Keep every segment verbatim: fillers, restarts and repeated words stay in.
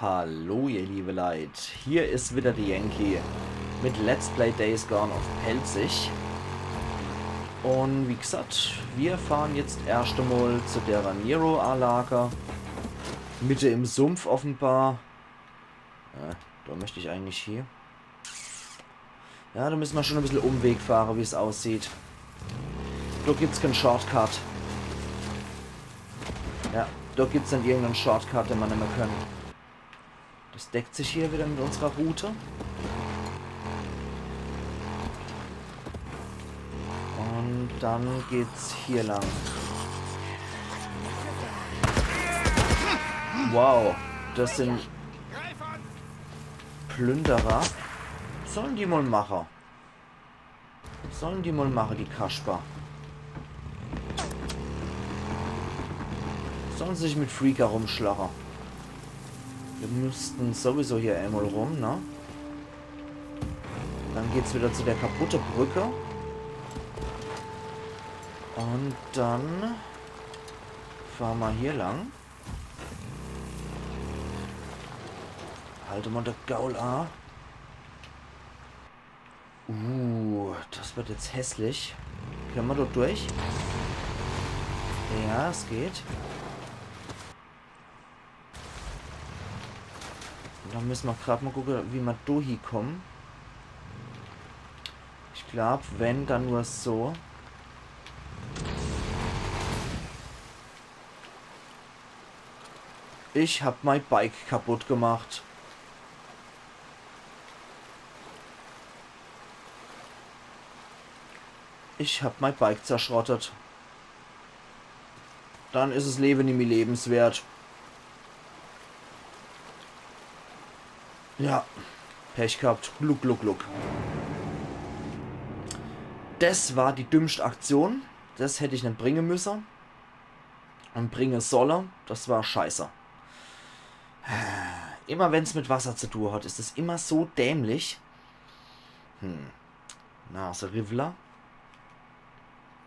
Hallo ihr liebe Leit, hier is wieder de Yankee mit Let's Play Days Gone uff Pälzisch. Un wie gesagt, mir fahren jetzt erscht emol zu der Nero-Anlag. Mitte im Sumpf offenbar. Äh, do möcht ich eigentlich hie. Ja, do müsse mer schon e bissel Umweg fahre, wie's aussieht. Do gibt's kän Shortcut. Ja, do gibt's dann irgend en Shortcut, den mer nimme kenne. Des deckt sich hier wieder mit unserer Route. Un dann geht's hier lang. Wow, des sin Plünderer. Sollen die mol mache. Sollen die mol mache, die Kasper. Sollen se sich mit Freaker rumschlache. Mir müssten sowieso hier emol rum, ne? Dann geht's wieder zu der kaputte Brücke. Un dann fahre mer hier lang. Halte mer de Gaul a. Uh, des wird jetzt hässlich. Kenne mer dort durch? Ja, es geht. Un dann müsse mer grad mol gucke, wie mer do hie komme. Ich glaub, wenn, dann nur so. Ich hab mei Bike kaputt gemacht. Ich hab mei Bike zerschrottet. Dann is es Lewe nimmi lebenswert. Ja, Pech gehabt. Gluck, gluck, gluck. Des war die dümmscht Aktion. Des hätt ich net bringe müsse. Un bringe solle. Des war scheiße. Immer wenn's mit Wasser zu tu hat, is es immer so dämlich. Hm. Naseriwwler.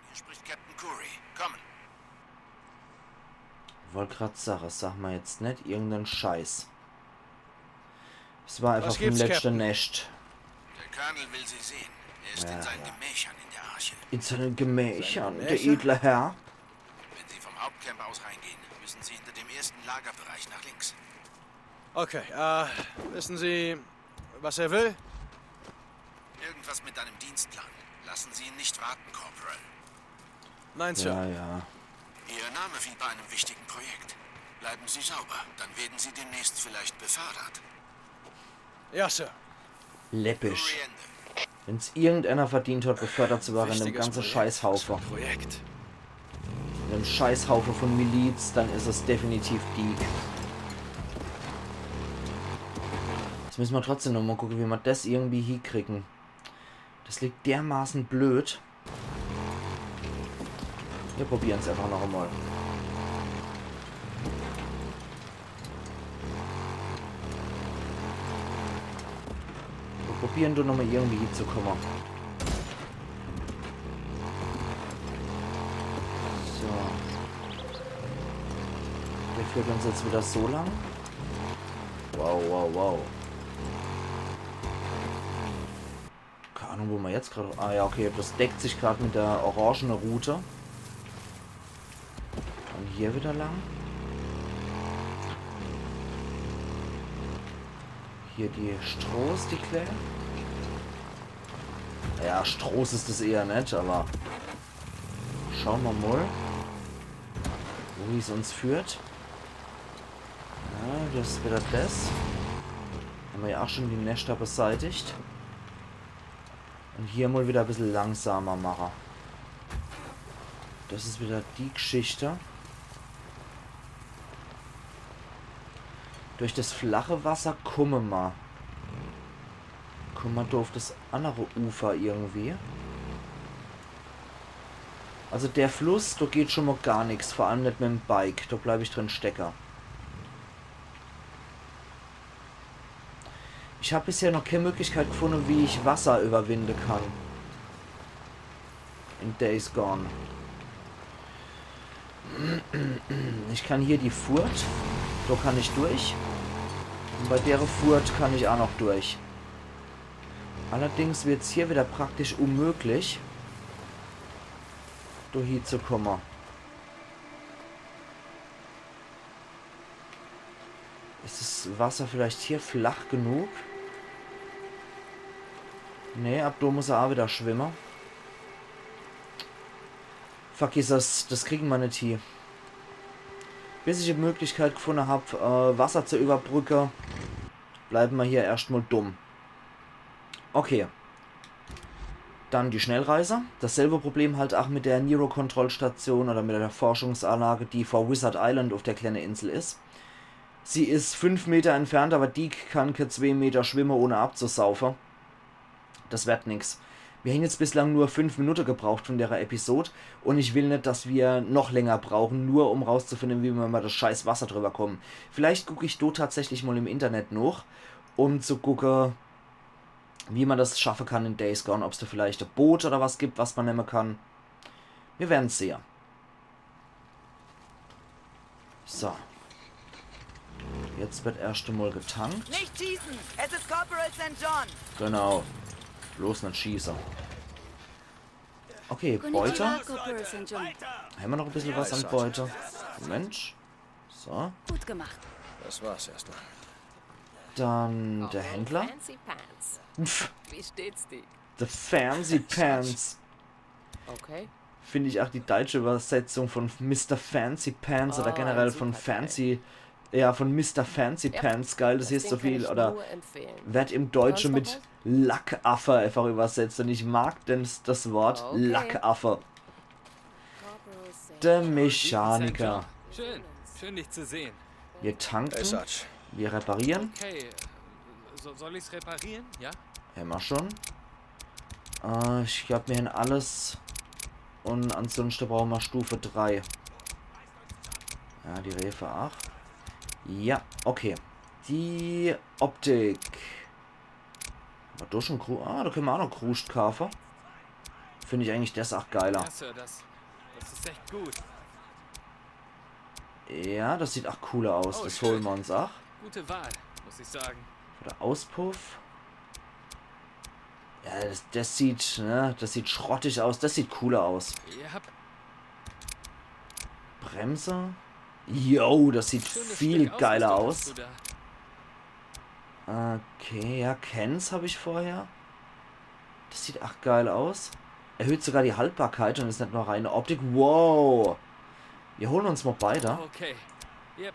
Hier spricht Captain Curry. Kommen. Wollt grad sache, sag mol jetzt net irgenden Scheiß. Es war einfach vom letschte Nescht. Der Colonel will Sie sehen. Er ist in seinen Gemächern in der Arche. In seinen Gemächern, der edle Herr. Wenn Sie vom Hauptcamp aus reingehen, müssen Sie hinter dem ersten Lagerbereich nach links. Okay, äh, wissen Sie, was er will? Irgendwas mit einem Dienstplan. Lassen Sie ihn nicht warten, Corporal. Nein, Sir. Ja, ja. Ihr Name wie bei einem wichtigen Projekt. Bleiben Sie sauber, dann werden Sie demnächst vielleicht befördert. Ja, Sir. Läppisch. Wenn's irgendeiner verdient hat, befördert zu werre in dem ganze Scheißhaufe. Projekt. In dem Scheißhaufe von Miliz, dann is es definitiv Deek. Jetzt müsse mer trotzdem noch mol gucke, wie mer des irgendwie hiekriegen. Des liegt dermaßen blöd. Mir probieren's einfach noch emol. Mir probieren do nochmol irgendwie hinzukomme. So. Der führt uns jetzt wieder so lang. Wow, wow, wow. Keine Ahnung, wo mer jetzt grad. Ah ja, okay, des deckt sich grad mit der orangene Route. Un hier wieder lang. Hier die Stroß, die Kleine. Ja, Stroß is es eher net, awwer schaue mer mol, wo es uns führt. Ja, des is wieder des. Hämmer ja ach schon die Neschter beseitigt. Un hier mol wieder e bissel langsamer mache. Des is wieder die Gschichte. Durch des flache Wasser kumme mer. Kumme mer do uff des annere Ufer irgendwie. Also der Fluss, do geht schon mol gar nix, vor allem net mit'm Bike. Do bleib ich drin stecke. Ich hab bisher noch kee Möglichkeit gefunne, wie ich Wasser überwinde kann. In Days Gone. Ich kann hier die Furt. Do kann ich durch. Und bei dere Furt kann ich auch noch durch. Allerdings wird's hier wieder praktisch unmöglich, do hiezukomme. Is das Wasser vielleicht hier flach genug? Nee, ab do muss er auch wieder schwimme. Vergiss es, das kriegen mer net hie. Bis ich die Möglichkeit gefunde hab, äh, Wasser zu überbrücke, bleiben mer hier erscht mal dumm. Okay. Dann die Schnellreise. Dasselbe Problem halt auch mit der Nero-Kontrollstation oder mit der Forschungsanlage, die vor Wizard Island auf der kleine Insel is. Sie is fünf Meter entfernt, aber Deek kann ke zwee Meter schwimme, ohne abzusaufe. Das werd nix. Wir hän jetzt bislang nur fünf Minute gebraucht von dere Episode und ich will net, dass wir noch länger brauchen, nur um rauszufinde, wie mer über das scheiß Wasser drüber kommen. Vielleicht guck ich do tatsächlich mal im Internet noch, um zu gucke, wie mer das schaffe kann in Days Gone, ob's do vielleicht e Boot oder was gibt, was mer nemme kann. Wir werden's sehe. So. Jetzt wird erscht mal getankt. Nicht schießen! Es ist Corporal Sankt John! Genau. Bloß net schieße. Okay, Beute. Konnichiwa, Corporal Sankt John. Hämmer noch e bissel was an Beute? Mensch. So. Gut gemacht. Das war's erstmal. Dann der Händler. Fancy Pants. Pff, Wie steht's dir? The Fancy Pants. Okay. Finde ich auch die deutsche Übersetzung von Mister Fancy Pants oder Oh, generell ein von super Teil. Fancy, ja, von Mister Fancy Ja, Pants geil, das das heißt so Ding kann viel, ich oder nur empfehlen. wird im Deutsche Sonst mit noch was? Lackaffe einfach übersetzt und ich mag denn das Wort Okay. Lackaffe. Corporal Sankt Der Mechaniker. Schön, schön dich zu sehen. Wir tanken, Hey, Sarge. wir reparieren. Okay, so, soll ich's reparieren? Ja? Hämmer schon. Äh, ich glaub, mir hän alles. Und ansonsten brauchen wir Stufe drei. Ja, die Refe auch. Ja, okay. Die Optik. Aber do schon Kru. Ah, da können wir auch noch Kruscht kaufen. Finde ich eigentlich das auch geiler. Ja, Sir, das, das ist echt gut. Ja, das sieht auch cooler aus. Oh, Das schön. holen wir uns auch. Gute Wahl, muss ich sagen. Oder Auspuff. Ja, das, das sieht, ne, das sieht schrottig aus. Das sieht cooler aus. Ja, Bremse. Yo, das sieht schönes viel Stück geiler Ausrüstung aus. Hast du da. Okay, ja, Cans habe ich vorher. Das sieht auch geil aus. Erhöht sogar die Haltbarkeit und ist nicht nur reine Optik. Wow. Wir holen uns mal beide. Okay. Yep,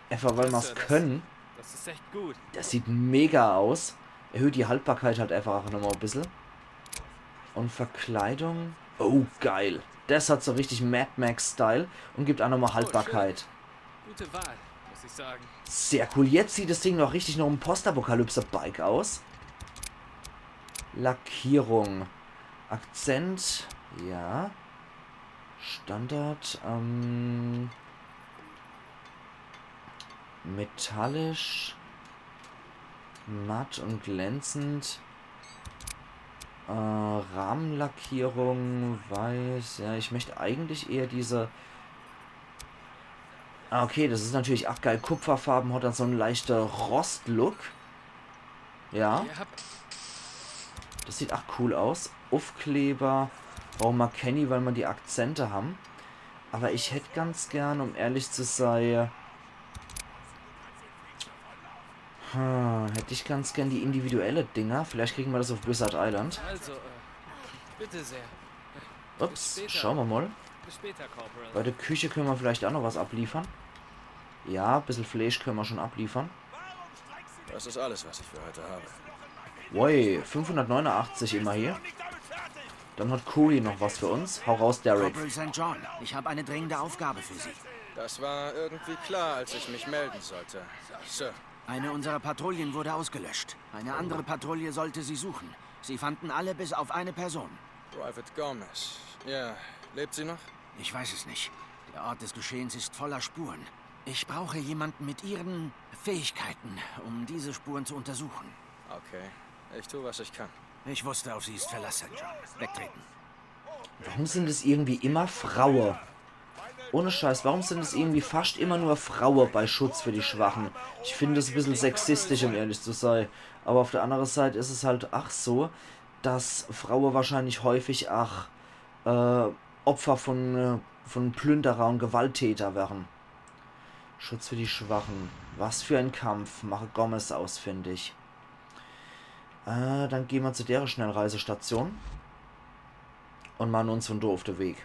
Einfach weil wir es Klasse, das- können. Das ist echt gut. Das sieht mega aus. Erhöht die Haltbarkeit halt einfach auch nochmal ein bisschen. Und Verkleidung. Oh, geil. Das hat so richtig Mad Max-Style und gibt auch nochmal Haltbarkeit. Gute Wahl, muss ich sagen. Sehr cool. Jetzt sieht das Ding noch richtig nach einem Postapokalypse-Bike aus. Lackierung. Akzent. Ja. Standard. Ähm, metallisch. Matt und glänzend. Äh, Rahmenlackierung, weiß. Ja, ich möchte eigentlich eher diese. Ah, okay, das ist natürlich auch geil. Kupferfarben hat dann so einen leichten Rostlook. Ja, Ja, das sieht auch cool aus. Aufkleber. Brauchen wir Kenny, weil wir die Akzente haben. Aber ich hätte ganz gern, um ehrlich zu sein, hm, hätte ich ganz gern die individuelle Dinger. Vielleicht kriegen wir das auf Blizzard Island. Also, äh, bitte sehr. Ups, schauen wir mal. Bis später, Corporal. Bei der Küche können wir vielleicht auch noch was abliefern. Ja, ein bisschen Fleisch können wir schon abliefern. Das ist alles, was ich für heute habe. Woi, fünfhundertneunundachtzig immerhin. Dann hat Coolie noch was für uns. Hau raus, Derek. Corporal Sankt John, ich habe eine dringende Aufgabe für Sie. Das war irgendwie klar, als ich mich melden sollte. Sir, Eine unserer Patrouillen wurde ausgelöscht. Eine andere Patrouille sollte Sie suchen. Sie fanden alle bis auf eine Person. Private Gomez. Ja, lebt sie noch? Ich weiß es nicht. Der Ort des Geschehens ist voller Spuren. Ich brauche jemanden mit Ihren Fähigkeiten, um diese Spuren zu untersuchen. Okay, ich tue, was ich kann. Ich wusste, auf Sie ist Verlass, Sankt John. Wegtreten. Warum sind es irgendwie immer Frauen? Ohne Scheiß, warum sin es irgendwie fascht immer nur Fraue bei Schutz für die Schwachen? Ich find es e bissel sexistisch, um ehrlich zu sei. Aber auf der andere Seit is es halt ach so, dass Fraue wahrscheinlich häufig ach äh, Opfer von, äh, von Plünderer und Gewalttäter wären. Schutz für die Schwachen. Was für ein Kampf. Mache Gomez ausfindig. Äh, dann gehn mer zu dere Schnellreisestation. Und machen uns von do auf de Weg.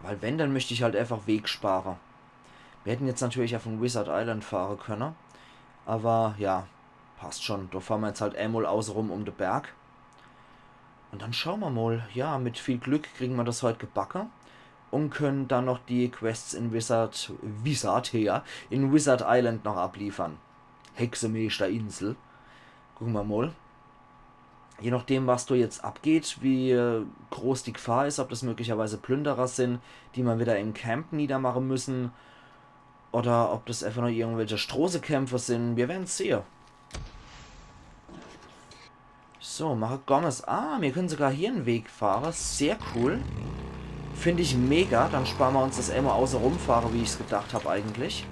Weil wenn, dann möcht ich halt einfach Weg spare. Mir hätten jetzt natürlich ach von Wizard Island fahre könne. Aber ja, passt schon. Do fahre mer jetzt halt emol außerum um de Berg. Und dann schaue mer mol. Ja, mit viel Glück kriegen mer das heut gebacke. Und können dann noch die Quests in Wizard, Wizard, ja, in Wizard Island noch abliefern. Hexemeeschter-Insel. Gucke mer mol. Je nachdem, was do jetzt abgeht, wie äh, groß die Gefahr is, ob das möglicherweise Plünderer sin, die mer wieder im Camp niedermache müssen, oder ob das einfach nur irgendwelche Stroßekämpfer sin, mir werden's sehe. So, mache Gomez. Ah, mir können sogar hier en Weg fahre. Sehr cool. Find ich mega. Dann spare mer uns das emol außerum fahre, wie ich's gedacht hab eigentlich.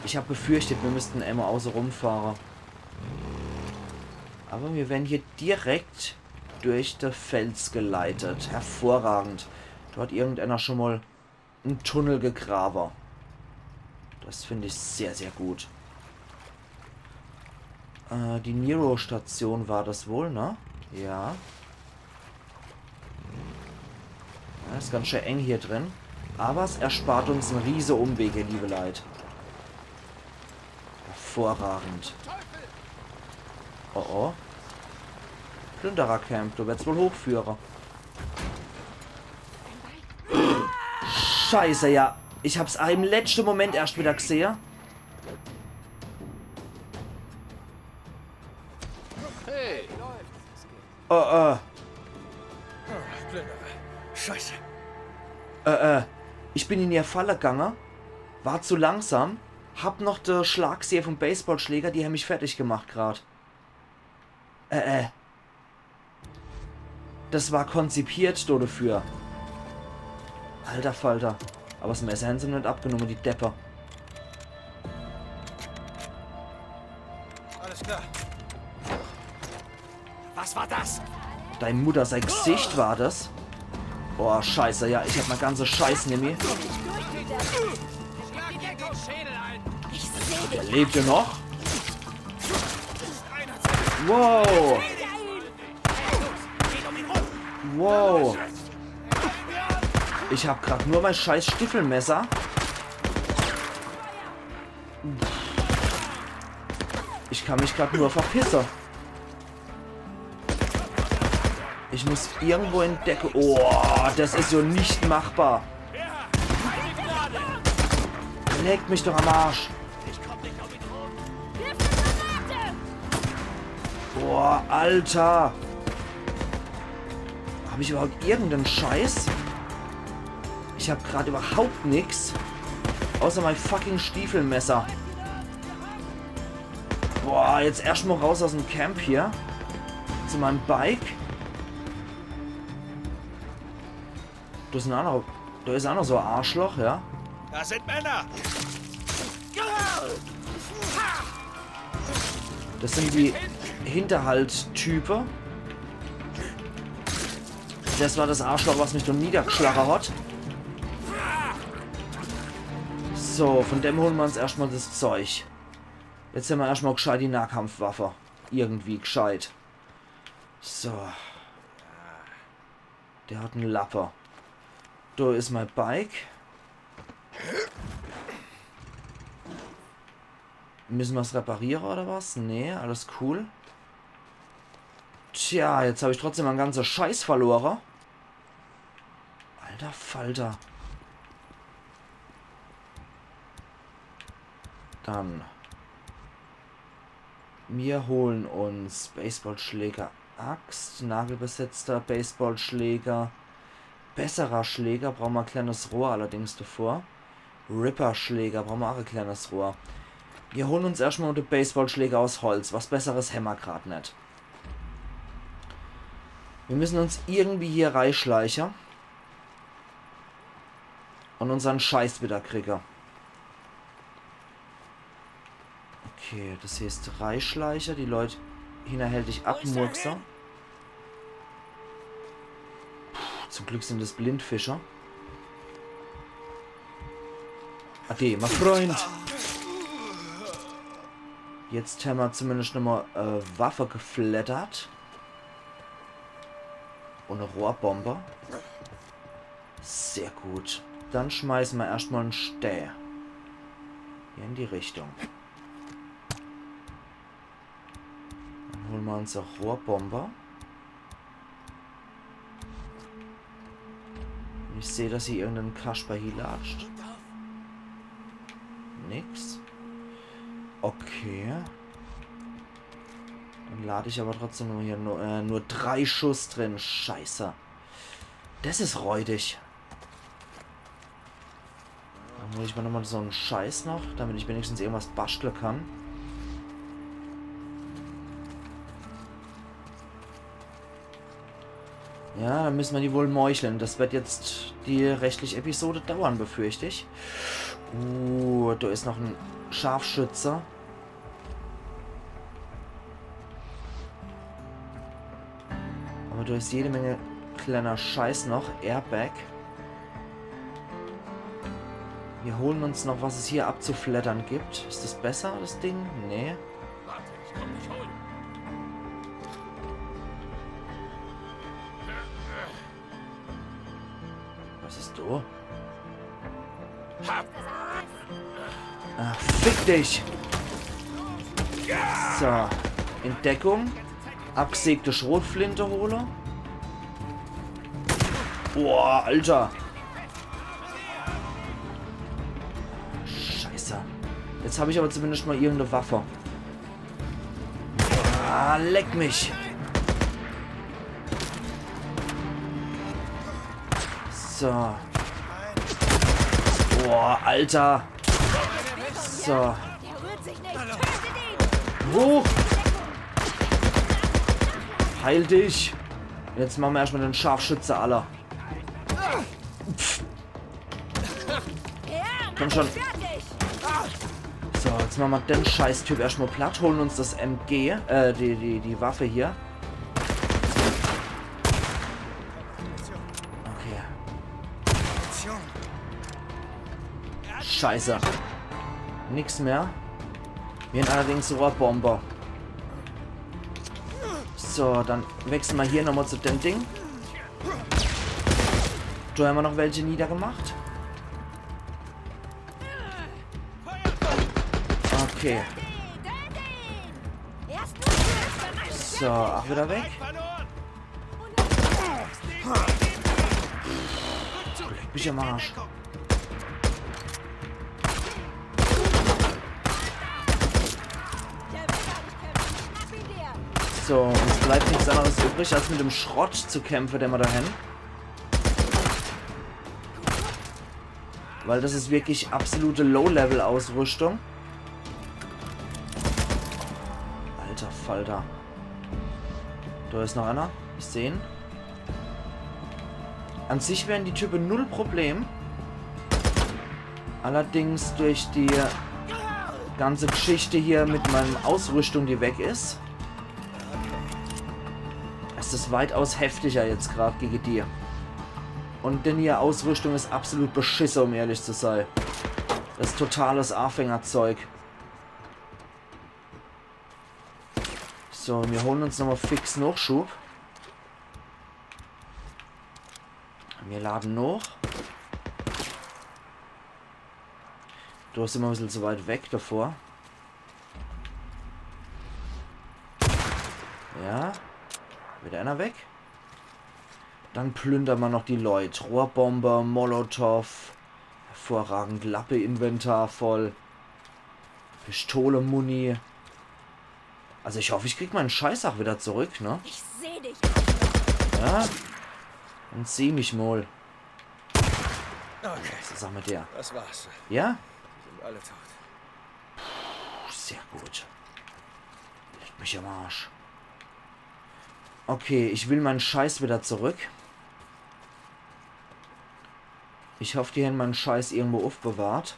Ich hab befürchtet, mir müssten emol außerum fahre. Aber mir werden hier direkt durch de Fels geleitet. Hervorragend. Do hat irgendeiner schon mol en Tunnel gegrabe. Das find ich sehr, sehr gut. Äh, die Nero-Station war das wohl, ne? Ja. Ja, is ganz schön eng hier drin. Aber es erspart uns en riese Umweg, ihr liebe Leit. Hervorragend. Oh oh. Plünderercamp, do werd's wohl hochführe. Scheiße, ja. Ich hab's im letschte Moment erscht wieder gsehe. Hey. Oh, äh. Scheiße. Äh, äh. Ich bin in ihr Falle gange. War zu langsam. Hab noch de Schlagserie vom Baseballschläger, die hän mich fertig gemacht grad. Äh, äh. Das war konzipiert do dafür. Alter Falter. Aber s Messer hän se net abgenumme, die Deppe. Alles klar. Was war das? Dei Mutter sei Gesicht war das. Boah, scheiße, ja, ich hab mein ganze Scheiß nimmi. Der lebt ja noch. Wow. Wow. Ich hab grad nur mein scheiß Stiffelmesser. Ich kann mich grad nur verpisse. Ich muss irgendwo in Deckung. Oh, das is jo net machbar. Leck mich doch am Arsch. Boah, Alter. Hab ich überhaupt irgenden Scheiß? Ich hab grad überhaupt nix. Außer mein fucking Stiefelmesser. Boah, jetzt erscht mol raus aus em Camp hier. Zu meinem Bike. Do is en anner, do is ach noch so e Arschloch, ja. Da sind Männer! Das sind die Hinterhalt-Type. Das war das Arschloch, was mich do niedergeschlache hat. So, von dem holen mer uns erscht mol das Zeug. Jetzt hän mer erscht mol gscheit die Nahkampfwaffe. Irgendwie gscheit. So. Der hat en Lappe. Do is mein Bike. Müssen mer's repariere oder was? Nee, alles cool. Tja, jetzt hab ich trotzdem mein ganze Scheiß verlore. Alter Falter. Dann. Mir holen uns Baseballschläger, Axt, nagelbesetzter Baseballschläger. Besserer Schläger, brauche mer e kleines Rohr allerdings davor. Ripper-Schläger, brauche mer ach e kleines Rohr. Mir holen uns erscht mol de Baseballschläger aus Holz. Was Besseres hämmer grad net. Mir müssen uns irgendwie hier reischleiche. Un unsern Scheiß wieder kriege. Okay, das heeßt reischleiche, die Leut hinnerhältig abmurkse. Puh, zum Glück sin das Blindfische. Ade, mein Freund. Jetzt hämmer zumindest nochmal, äh, Waffe gefleddert. Un e Rohrbombe. Sehr gut. Dann schmeiße mer erscht mal en Stää. Hier in die Richtung. Dann hole mer uns e Rohrbombe. Ich seh, dass hier irgend en Kasper hie latscht. Nix. Okay. Dann lad ich aber trotzdem nur hier nur, äh, nur drei Schuss drin. Scheiße. Das is räudig. Dann hol ich mir nochmal so en Scheiß noch, damit ich wenigstens irgendwas baschtle kann. Ja, dann müssen wir die wohl meucheln. Das wird jetzt die restliche Episode dauern, befürcht ich. Uh, da is noch en Scharfschütze. Aber da is jede Menge kleiner Scheiß noch. Airbag. Wir holen uns noch, was es hier abzufleddern gibt. Is das besser, das Ding? Nee. Warte, ich komm dich holen. Was is da? Ah, fick dich! So, in Deckung. Abgesägte Schrotflinte hole. Boah, Alter. Scheiße. Jetzt hab ich aber zumindest mal irgendeine Waffe. Ah, leck mich. So. Boah, Alter. So. Hoch. Heil dich. Jetzt machen wir erstmal den Scharfschütze, Alter. Pff. Komm schon. So, jetzt machen wir den Scheißtyp erstmal platt, holen uns das M G, äh, die, die, die Waffe hier. Okay. Scheiße. Nix mehr. Wir haben allerdings Rohrbomber. So, dann wechseln wir hier nochmal zu dem Ding. Da haben wir noch welche niedergemacht. Okay. So, auch wieder weg. Leck mich am Arsch. So, uns bleibt nichts anderes übrig, als mit dem Schrott zu kämpfen, den wir da haben. Weil das ist wirklich absolute Low-Level-Ausrüstung. Alter Falter. Da ist noch einer. Ich seh ihn. An sich wären die Typen null Problem. Allerdings durch die ganze Geschichte hier mit meiner Ausrüstung, die weg ist, ist es weitaus heftiger jetzt gerade gegen die. Und denn ihre Ausrüstung ist absolut beschissen, um ehrlich zu sein. Das ist totales Anfängerzeug. So, wir holen uns nochmal fix Nachschub. Wir laden noch. Du bist immer ein bisschen zu weit weg davor. Ja. Wieder einer weg. Dann plündern wir noch die Leute. Rohrbombe, Molotow. Hervorragend. Lappe, Inventar voll. Pistole, Muni. Also ich hoffe, ich krieg meinen Scheiß auch wieder zurück, ne? Ich seh dich. Ja? Und sieh mich mal. Okay. So, sag mal der. Das war's. Ja? Sind alle tot. Puh, sehr gut. Leck mich am Arsch. Okay, ich will mein Scheiß wieder zurück. Ich hoff, die hän mein Scheiß irgendwo uffbewahrt.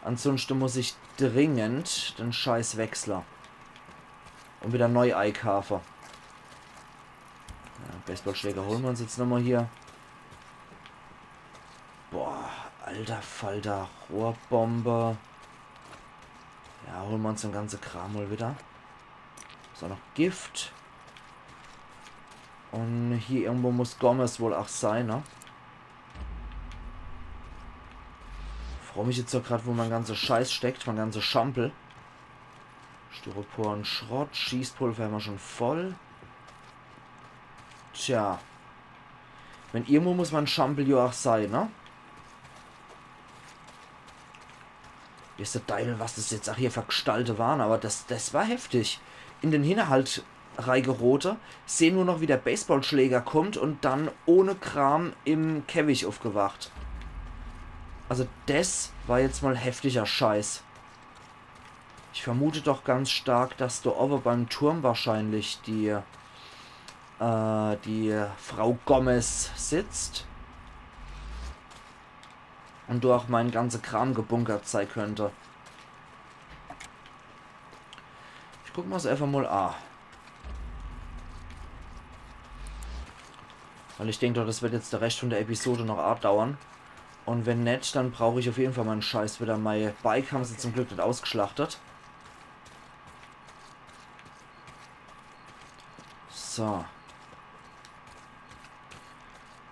Ansunschte muss ich dringend den Scheiß wechsle. Un wieder neu eikaafe. Ja, Baseballschläger hole mer uns jetzt nochmal hier. Boah, alter Falter, Rohrbombe. Ja, hole mer uns den ganze Kram mal wieder. Is aa noch Gift. Un hier irgendwo muss Gomez wohl aa sein, ne? Froo mich jetzt doch grad, wo mein ganze Scheiß steckt, mein ganze Schampel. Styropor un Schrott, Schießpulver hämmer schon voll. Tja. Wenn irgendwo muss mein Schampel jo aa sein, ne? Weeß de Deiwel, was des jetzt aa hier für Gestalte waren, awwer des, des war heftig. In den Hinnerhalt reigerote, seh nur noch, wie der Baseballschläger kommt un dann ohne Kram im Käfig uffgewacht. Also des war jetzt mal heftiger Scheiß. Ich vermute doch ganz stark, dass do owwe beim Turm wahrscheinlich die, äh, die Frau Gomez sitzt. Un do aa mein ganze Kram gebunkert sei könnt. Ich guck mer's eefach mal aa. Weil ich denk doch, des werd jetzt de Rescht von der Episode noch andauere. Un wenn net, dann brauch ich uff jeden Fall mein Scheiß wieder. Mei Bike hämmer se zum Glück net ausgeschlachtet. So.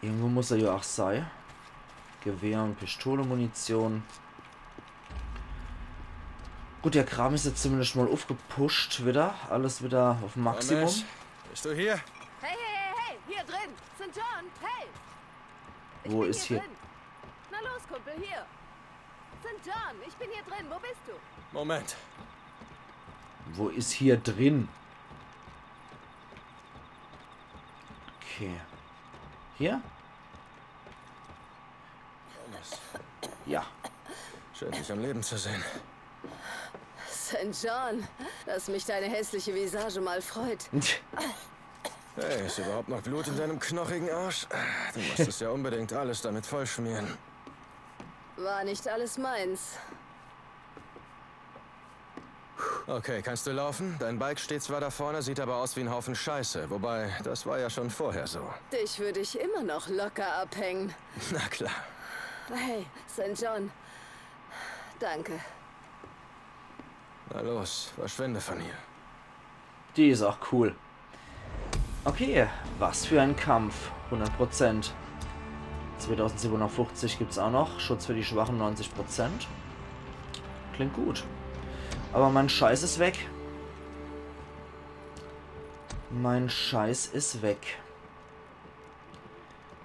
Irgendwo muss er jo aa sei. Gewehr un Pistole, Munition. Gut, der Kram is jetzt zumindest mal uffgepusht wieder. Alles wieder uff Maximum. Thomas, bist du hier? Hey, hey, hey, hey, hier drin! Saint John, hey! Ich Wo bin is hier hier? Drin. Na los, Kumpel, hier! Saint John, ich bin hier drin, wo bist du? Moment. Wo is hier drin? Okay. Hier? Ja. Schön, dich am Leben zu sehen. Saint John, dass mich deine hässliche Visage mal freut. Hey, ist überhaupt noch Blut in deinem knochigen Arsch? Du musstest ja unbedingt alles damit vollschmieren. War nicht alles meins. Okay, kannst du laufen? Dein Bike steht zwar da vorne, sieht aber aus wie ein Haufen Scheiße. Wobei, das war ja schon vorher so. Dich würde ich immer noch locker abhängen. Na klar. Hey, Saint John. Danke. Na los, verschwinde von hier. Die is aa cool. Okay, was für ein Kampf. Hundert Prozent. Zweitausendsiebenhundertfünfzig gibt's aa noch. Schutz für die Schwachen neunzig Prozent. Klingt gut. Awwer mein Scheiß is weg. Mein Scheiß is weg.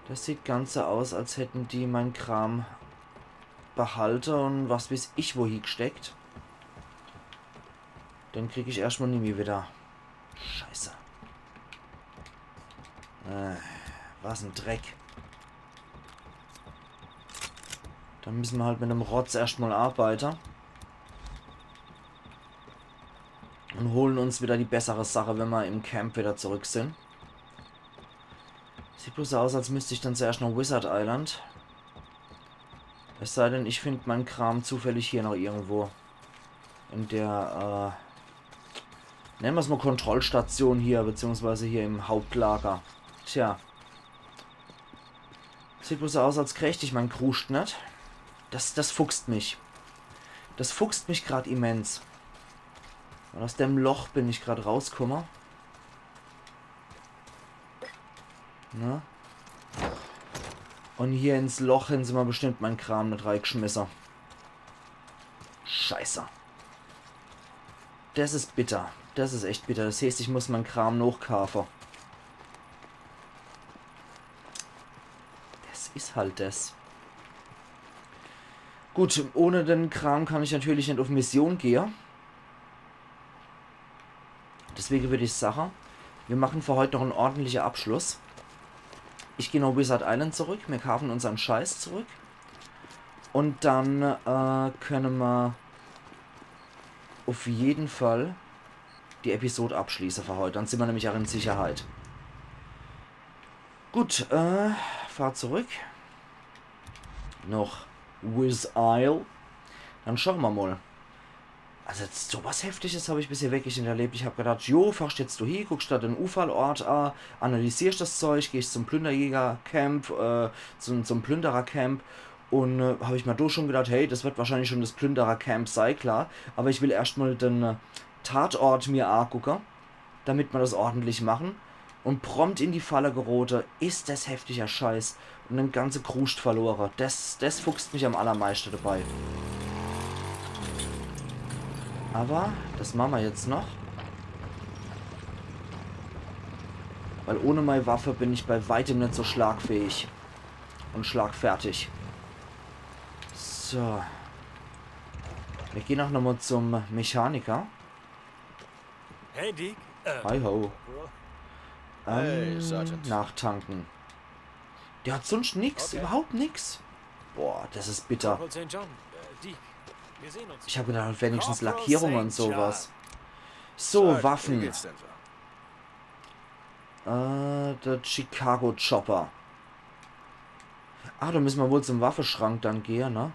Des sieht ganz so aus, als hätten die mein Kram behalte un was weeß ich wohie gsteckt. Den krieg ich erscht mal nimmi wieder. Scheiße. Äh, was en Dreck. Dann müsse mer halt mit dem Rotz erscht mal arbeite. Un holen uns wieder die bessere Sache, wenn mer im Camp wieder zurück sin. Sieht bloß so aus, als müsst ich dann zuerscht noch Wizard Island. Es sei denn, ich find mein Kram zufällig hier noch irgendwo. In der, äh, nenne mer's mal Kontrollstation hier, beziehungsweise hier im Hauptlager. Tja. Sieht bloß so aus, als krächt ich mein Kruscht net. Des, des fuchst mich. Des fuchst mich grad immens. Un aus dem Loch bin ich grad rauskumme. Ne? Un hier ins Loch hin sin mer bestimmt mein Kram net reigschmisse. Scheiße. Des is bitter. Des is echt bitter. Des heeßt, ich muss mein Kram nochkaafe. Des is halt des. Gut, ohne den Kram kann ich natürlich net uff Mission gehe. Deswege würd ich sache, mir mache für heut noch en ordentliche Abschluss. Ich geh noch Wizard Island zurück, mir kaafe unsern Scheiß zurück. Un dann, äh, könne mer uff jeden Fall die Episode abschließe für heut. Dann sin mer nämlich ach in Sicherheit. Gut, äh, fahr zurück. Noch Wiz Isle. Dann schau mer mol. Also jetzt so was Heftiges hab ich bisher wirklich net erlebt. Ich hab gedacht, jo, fahrst jetzt do hie, guckst der den Unfallort a, analysierst das Zeug, gehst zum Plünderjäger-Camp, äh, zum, zum Plünderer-Camp. Un, äh, hab ich mer do schon gedacht, hey, das wird wahrscheinlich schon das Plünderer-Camp sei, klar. Aber ich will erscht mol den, äh, Tatort mir agucke, damit mer das ordentlich machen. Un prompt in die Falle gerote, is das heftiger Scheiß. Un den ganze Kruscht verlore. Das, das fuchst mich am allermeischte dabei. Aber das mache mer jetzt noch. Weil ohne mei Waffe bin ich bei weitem net so schlagfähig. Un schlagfertig. So. Mir gehn ach nochmol zum Mechaniker. Hey, Deke. Äh, Hi ho. Bro. Ähm, Hey, Sergeant. Nachtanken. Der hat sonst nix, Okay. Überhaupt nix. Boah, das is bitter. Corporal Saint John. Äh, Deke. Wir sehen uns. Ich hab gedacht, wenigstens Corporal Lackierung un Saint John. Sowas. So, Sergeant, wie Waffen. geht's denn so? Äh, der Chicago Chopper. Ah, do müsse mer wohl zum Waffeschrank dann gehe, ne?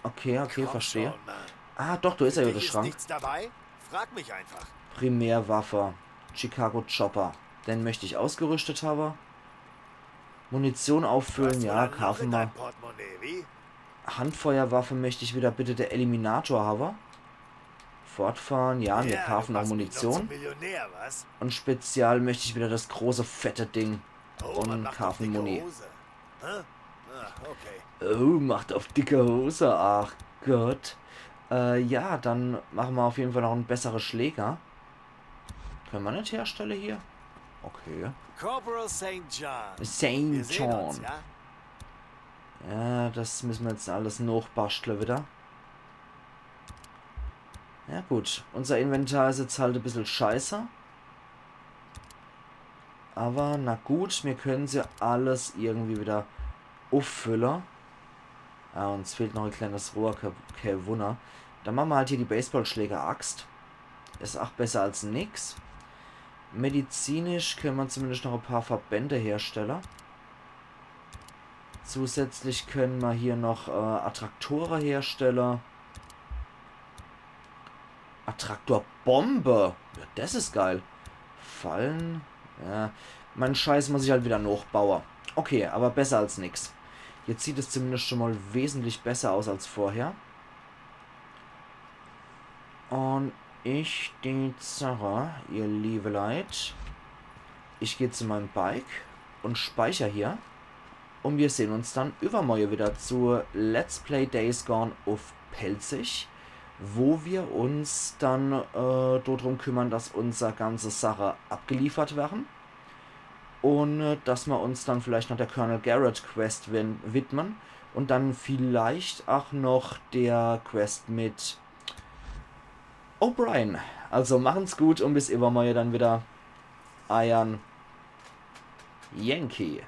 Okay, okay, Komm verstehe. Schon, Mann. Ah, doch, do is er ja, Für der dich ist Schrank. Nichts dabei? Frag mich einfach. Primärwaffe. Chicago Chopper. Den möcht ich ausgerüstet habe. Munition Du auffüllen, hast wohl ja, ein Loch kaufe in mer. Deinem Portemonnaie, wie? Handfeuerwaffe möcht ich wieder bitte der Eliminator habe. Fortfahren, ja, mir Ja, kaufe du noch machst mich noch Munition. Zum Millionär, was? Un Spezial möcht ich wieder das große, fette Ding. Oh, Un man macht doch kaufe dicke Muni. Hose. Hä? Ah, okay. Oh, macht auf dicke Hose, ach Gott. Äh, ja, dann mache mer auf jeden Fall noch en bessere Schläger. Könne mer net herstelle hier? Okay. Corporal Saint John. Wir Saint sehen uns, John. Ja? Ja, das müsse mer jetzt alles nochbaschtle wieder. Ja gut, unser Inventar is jetzt halt e bissel scheiße. Aber na gut, mir könne se alles irgendwie wieder uffülle. Ah, uns fehlt noch e kleines Rohr, ke-, kee Wunner. Dann mache mer halt hier die Baseballschläger-Axt. Is ach besser als nix. Medizinisch könne mer zumindest noch e paar Verbände herstelle. Zusätzlich könne mer hier noch, äh, Attraktore herstelle. Attraktorbombe. Ja, das is geil. Fallen. Ja, mein Scheiß muss ich halt wieder nochbaue. Okay, aber besser als nix. Jetzt sieht es zumindest schon mal wesentlich besser aus als vorher. Und ich die Sache, ihr liebe Leit, ich geh zu meinem Bike und speicher hier. Und wir sehen uns dann übermorgen wieder zu Let's Play Days Gone auf Pälzisch, wo wir uns dann, äh, dodrum kümmern, dass unser ganze Sache abgeliefert werden. Und, äh, dass mer uns dann vielleicht noch der Colonel Garrett Quest win-, widmen und dann vielleicht ach noch der Quest mit O'Brien. Also machen's gut und bis übermorgen dann wieder. Eiern Yankee.